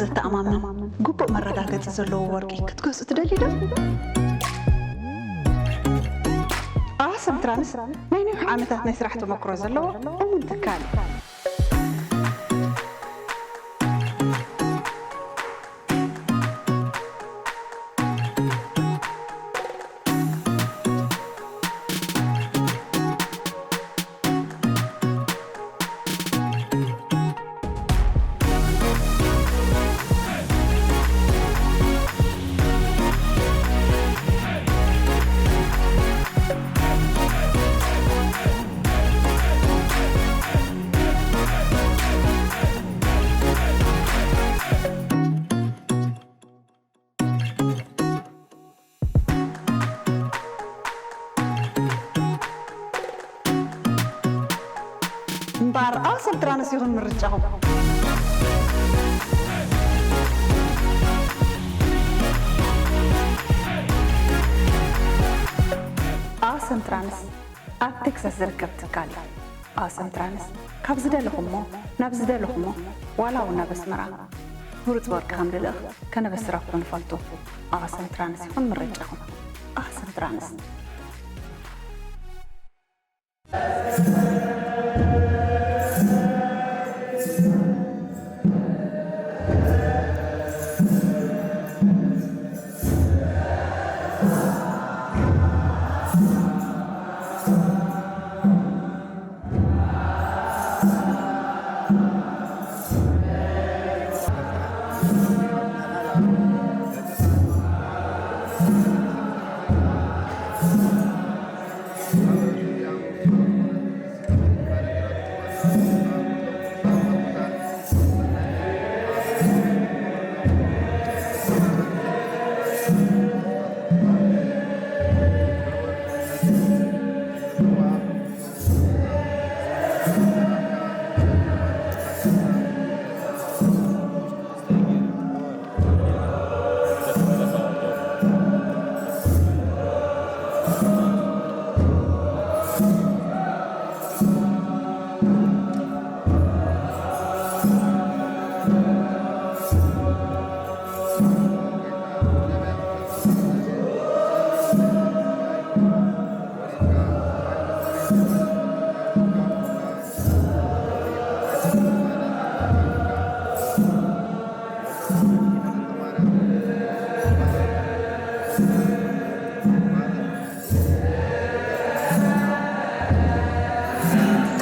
ዘተኣማምን ግቡእ መረጋገጺ ዘለዎ ወርቂ ክትገዝኡ ትደልዩ ዶ? ኣዋሰም ትራንስ ናይ ነዊሕ ዓመታት ናይ ስራሕ ተመክሮ ዘለዎ እሙን ትካል እዩ። እምበኣር ኣዋሰም ትራንስ ይኹን ምርጫኹም። ኣዋሰም ትራንስ ኣብ ቴክሳስ ዝርከብ ትካል እዩ። ኣዋሰም ትራንስ ካብ ዝደለኹሞ ናብ ዝደለኹሞ ዋላ እውን ናብ ኣስመራ ምሩፅ ወርቂ ከም ልልእኽ ከነበስረኩም ንፈልጡ። ኣዋሰም ትራንስ ይኹን ምርጫኹም። ኣዋሰም ትራንስ።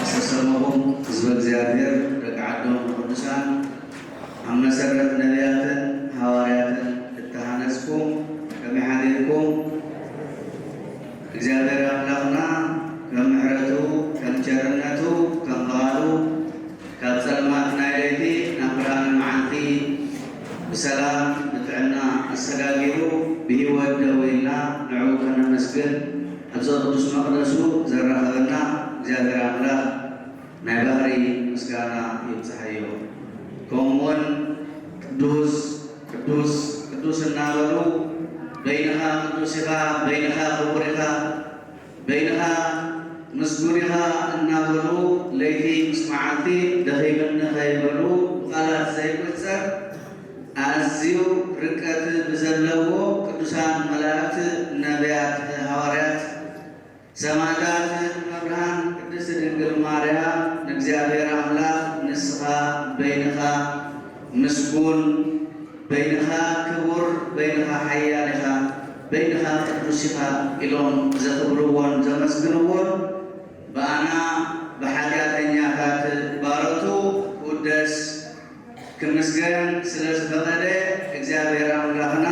ዝተሰመኹም ህዝበ እግዚኣብሔር፣ ደቂ ዓዶም ቅዱሳን፣ ኣብ መሰረት ነቢያትን ሃዋርያትን እተሃነጽኩም ከመይ ሓዲርኩም? እግዚኣብሔር ኣምላኽና ከም ምሕረቱ ከም ቸርነቱ ከም ፍቓዱ ካብ ጸልማት ናይ ለይቲ ናብ ብርሃነ መዓልቲ ብሰላም ብጥዕና ኣሰጋጊሩ ብህይወት ደዊልና ንዕኡ ከነመስግን ኣብዚ ቅዱስ መቕደሱ ዘራኸበና እግዚኣብሔር ኣምላኽ ናይ ባህሪ ምስጋና ይብጽሓዮ። ከምኡውን ቅዱስ ቅዱስ ቅዱስ እናበሉ በይንኻ ቅዱስ ኢኻ፣ በይንኻ ክቡር ኢኻ፣ በይንኻ ምስጉን ኢኻ እናበሉ ለይቲ ምስ መዓልቲ ደኺምኒ ከይበሉ ብቓላት ዘይቁጸር ኣዝዩ ርቀት ብዘለዎ ቅዱሳን መላእክት፣ ነቢያት፣ ሃዋርያት፣ ሰማዕታት፣ መብርሃን ቅድስት ድንግል ማርያም ንእግዚኣብሔር ኣምላኽ ንስኻ በይንኻ ምስጉን በይንኻ ክቡር፣ በይንኻ ሓያል ኢኻ፣ በይንኻ ቅዱስ ኢኻ ኢሎም ዘኽብርዎን ዘመስግንዎን፣ ብኣና ብሓጢኣተኛታት ባሮቱ ክውደስ ክምስገን ስለ ዝፈቐደ፣ እግዚኣብሔር ኣምላኽና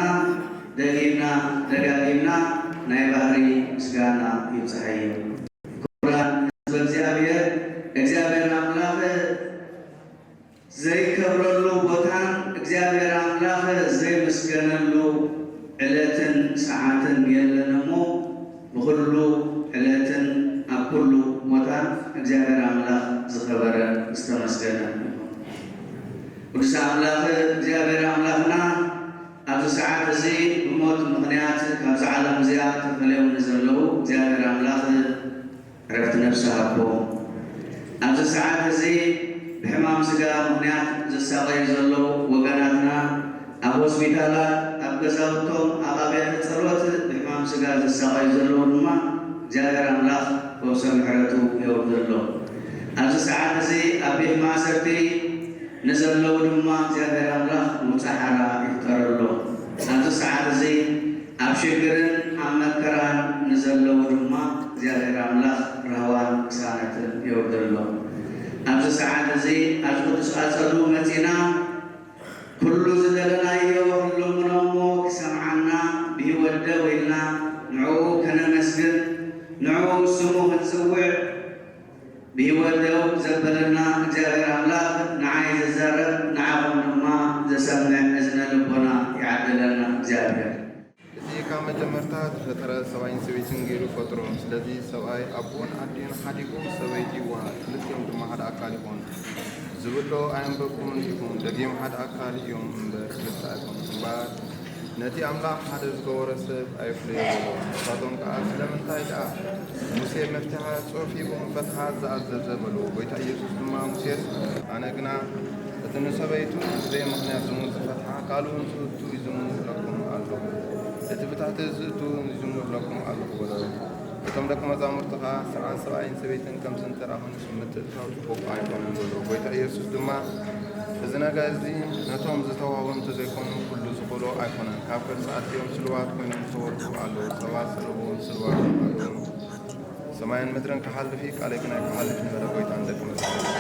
ደጊምና ደጋጊምና ናይ ባህሪ ምስጋና ይብጽሓዮ። ክቡራት ህዝበ እግዚኣብሔር፣ እግዚኣብሔር ኣምላኽ ዘይከብረሉ ቦታን እግዚኣብሔር ኣምላኽ ዘይምስገነሉ ዕለትን ሰዓትን የለን እሞ፣ ብኹሉ ዕለትን ኣብ ኩሉ ቦታን እግዚኣብሔር ኣምላኽ ዝኸበረ ዝተመስገነ ይኹን። ቅዱስ ኣምላኽ እግዚኣብሔር ኣምላኽና ኣብዚ ሰዓት እዚ ብሞት ምኽንያት ካብዚ ዓለም እዚኣ ተፈልዮም ንዘለዉ እግዚኣብሔር ኣምላኽ ዕረፍቲ ነፍሲ ሃቦም። ኣብዚ ሰዓት እዚ ብሕማም ስጋ ምኽንያት ዝሳቐዩ ዘለዉ ወገናትና፣ ኣብ ሆስፒታላት፣ ኣብ ገዛውቶም፣ ኣብ ኣብያተ ጸሎት ብሕማም ስጋ ዝሳቐዩ ዘለዉ ድማ እግዚኣብሔር ኣምላኽ ፈውሰ ምሕረቱ የውርደሎም። ኣብዚ ሰዓት እዚ ኣብ ቤት ማእሰርቲ ንዘለዉ ድማ እግዚኣብሔር ኣምላኽ ምውጻእ ሓራ ይፍጠረሎም። ኣብዚ ሰዓት እዚ ኣብ ሽግርን ኣብ መከራን ንዘለዉ ድማ እግዚኣብሔር ኣምላኽ ራህዋን ቅሳነትን የውርደሎም። ኣብዚ ሰዓት እዚ ኣብዚ ቅዱስ ኣጸዱ መጺና ኩሉ ዝደለናዮ ክንልምኖ እሞ ክሰምዓና ብህይወት ደው ኢልና ንዕኡ ከነመስግን ንዕኡ ስሙ ክንጽውዕ ብህይወት ደው ዘበለና እግዚኣብሔር ኣምላኽ ንዓይ ዝዛረብ ንዓኹም ድማ ዘሰምዕ እዝነ ልቦና ይዓድለና እግዚኣብሔር። እቲ ካብ መጀመርታ ዝፈጠረ ሰብኣይን ሰበይትን ገይሩ ፈጥሮም። ስለዚ ሰብኣይ ኣቦኡን ኣዲኡን ሓዲጉ ሰበይቱ ይወሃብ፣ ክልቲኦም ድማ ሓደ ኣካል ይኾኑ። ዝብሎ ኣየንበብኩምን ዲኹም? ደጊም ሓደ ኣካል እዮም እምበር ክልተ ኣይኮኑን። እምበኣር ነቲ ኣምላኽ ሓደ ዝገበሮ ሰብ ኣይፍለዮ በሎ። ንሳቶም ከኣ ስለምንታይ ደኣ ሙሴ መፍትሓ ጽሑፍ ሂቡ ንፈትሓ ዝኣዘዘ በልዎ። ጐይታ ኢየሱስ ድማ ሙሴስ ኣነ ግና እቲ ንሰበይቱ ብዘይ ምኽንያት ዝሙት ዝፈትሓ ካልእ እውን ዝእቱ ይዝሙ እብለኩም ኣለኹ፣ እቲ ብታሕቲ ዝእቱ እውን ይዝሙ እብለኩም ኣለኹ በሎ። እቶም ደቀ መዛሙርቲ ኸኣ ስርዓት ሰብኣይን ሰበይትን ከም ስንተራኹን ምትእትታው ጽቡቕ ኣይኮነን በሎ። ጐይታ ኢየሱስ ድማ እዚ ነገር እዚ ነቶም ዝተዋህቦም እንተዘይኮኑ ኩሉ ዝኽእሎ ኣይኮነን። ካብ ከርሲ ኣትዮም ስሉባት ኮይኖም ዝተወልዱ ኣለዉ፣ ሰባት ዝረኽቦም ስሉባት ኣለዉ። ሰማይን ምድርን ክሓልፍ እዩ፣ ቃለይ ግን ኣይክሓልፍን በለ ጐይታ ንደቀ መዛሙርቱ።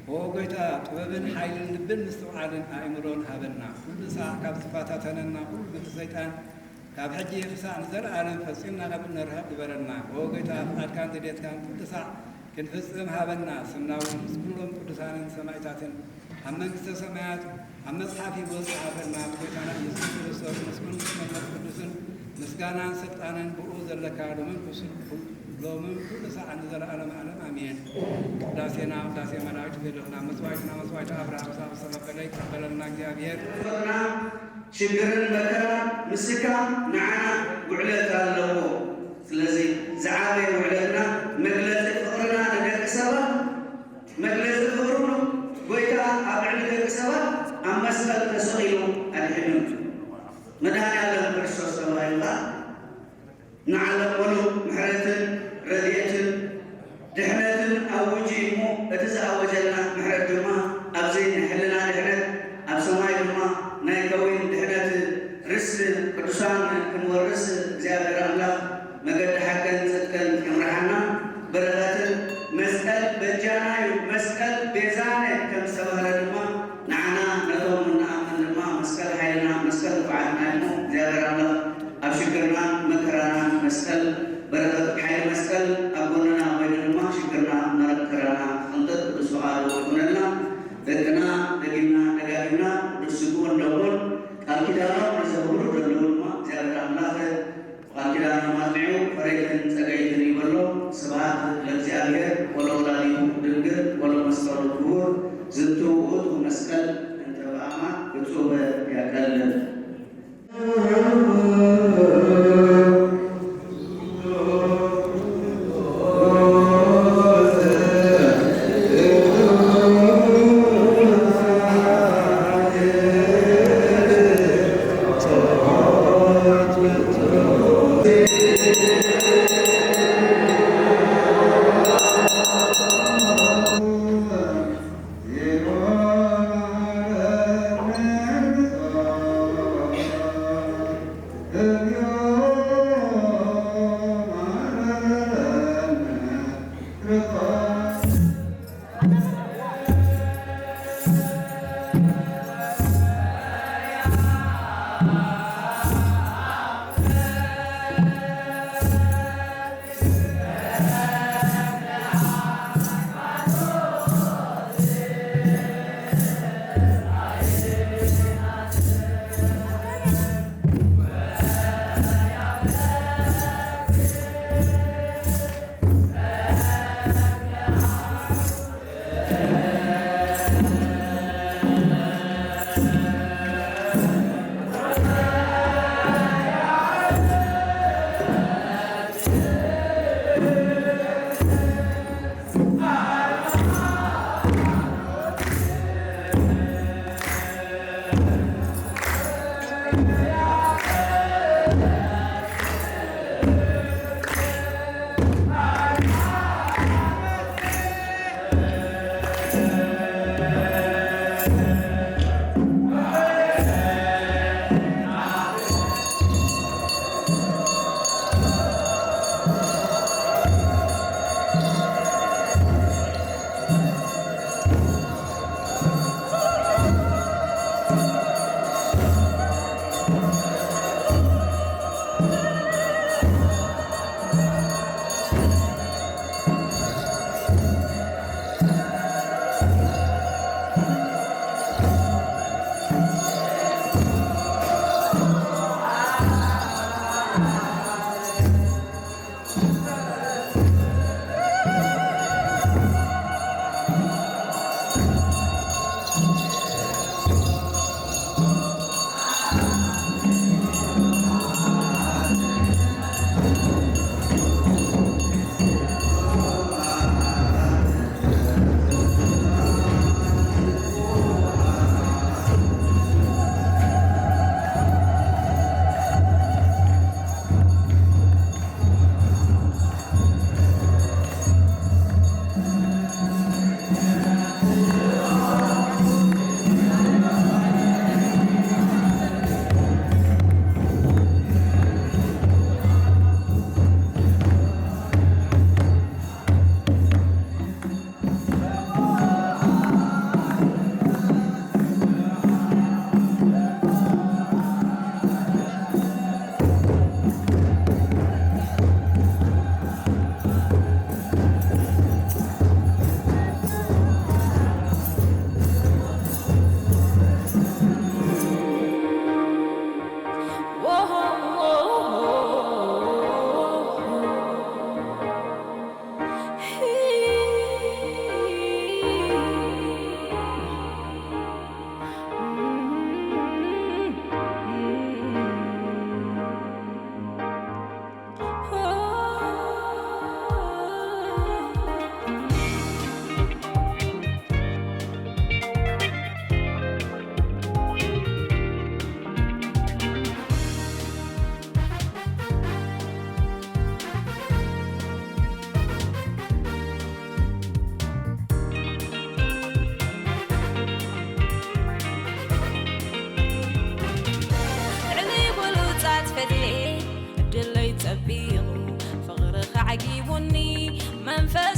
ኦ ጐይታ፣ ጥበብን ሓይልን ልብን ምስትውዓልን ኣእምሮን ሃበና። ኩሉ ሳዕ ካብ ዝፈታተነና ኩሉ ግብሪ ሰይጣን ካብ ሕጂ ክሳዕ ንዘለኣለም ፈጺምና ካብ እንርሕቕ ግበረና። ኦ ጐይታ፣ ፍቓድካን ድሌትካን ኩሉ ሳዕ ክንፍጽም ሃበና። ስምና እውን ምስ ኩሎም ቅዱሳንን ሰማዕታትን ኣብ መንግስተ ሰማያት ኣብ መጽሓፍ ህይወት ጸሓፈና። ብጐይታና ኢየሱስ ክርስቶስ ምስ ኩሉ መንፈስ ቅዱስን ምስጋናን ስልጣንን ብኡ ዘለካ ሎምን ክሱ-፣ ሎምን ኩሉ ሰዓት ንዘለዓለም ዓለም ኣሜን። ቅዳሴና ቅዳሴ መላእክት ገድልኽና መስዋዕትና መስዋዕት ኣብርሃም ሳብ ዝተቐበለ ይቀበለልና እግዚኣብሔር። ሽግርን መከራን ምስካም ንዓና ውዕለት ኣለዎ። ስለዚ ዝዓበየ ውዕለትና መግለጺ ፍቕርና ንደቂ ሰባት፣ መግለጺ ፍቕሩ ጐይታ ኣብ ልዕሊ ደቂ ሰባት ኣብ መስቀል ተሰቒሉ ኣድሒኑ። መድኃኔ ዓለም ክርስቶስ ተባሂሉ ኸኣ ንዓለም ምሉእ ምሕረትን ረድኤትን ድሕነትን ኣውጁ እሞ፣ እቲ ዝኣወጀልና ምሕረት ድማ ኣብዚ ናይ ሕልና ድሕነት፣ ኣብ ሰማይ ድማ ናይ ከዊን ድሕነት ርስቲ ቅዱሳን ክንወርስ እግዚኣብሔር ኣምላኽ መገዲ ሓቅን ጽድቅን የምርሓና። በረኸትን መስቀል በጃና እዩ፣ መስቀል ቤዛነ ከም ዝተባህለ ድማ ንዓና ነቶም እንኣምን ድማ መስቀል ሓይልና መስቀል ንፍዓትና እዩ እሞ እግዚኣብሔር ኣምላኽ ኣብ ሽግርናን መከራናን መስቀል በረኸት ሓይሊ መስቀል ኣብ ጎንና ኮይኑ ድማ ሽግርና መከራና ክቕንጥጥ ቅዱስ ፍቓዱ ይኹነልና። ደቅና ደጊምና ደጋጊምና ቅዱስ ስግኡን ደሙን ቃል ኪዳኖም ንዘኽብሩ ዘለዉ ድማ እግዚኣብሔር ኣምላኽ ቃል ኪዳኖም ኣጽኒዑ ፈረይትን ጸገይትን ይበሎ። ስብሐት ለእግዚኣብሔር ወለወላዲቱ ድንግል ወለመስቀሉ ክቡር። ዝንቱ ውእቱ መስቀል እንተ በአማን እጹበ ያቀልል።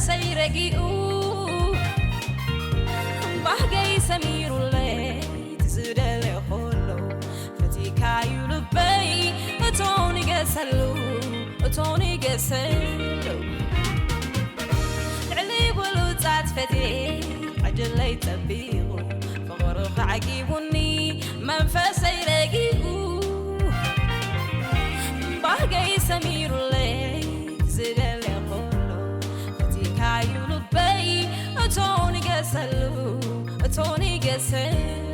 ሰይረጊኡ ባህገይ ሰሚሩለይ ዝደለ ኮሎ ፈቲካዩ ልበይ እቶ ንገሰሉ እቶ ንገሰሉ ልዕሊ ብሉጻት ፈቴ ዕድለይ ጸቢቑ ፍቕርኺ ዓጊቡኒ መንፈሰይ ረጊኡ ባህገይ ሰሚሩለይ ዝደለ ኮሎ ፈቲካዩ ልበይ እቶ ንገሰሉ እቶ ንገሰሉ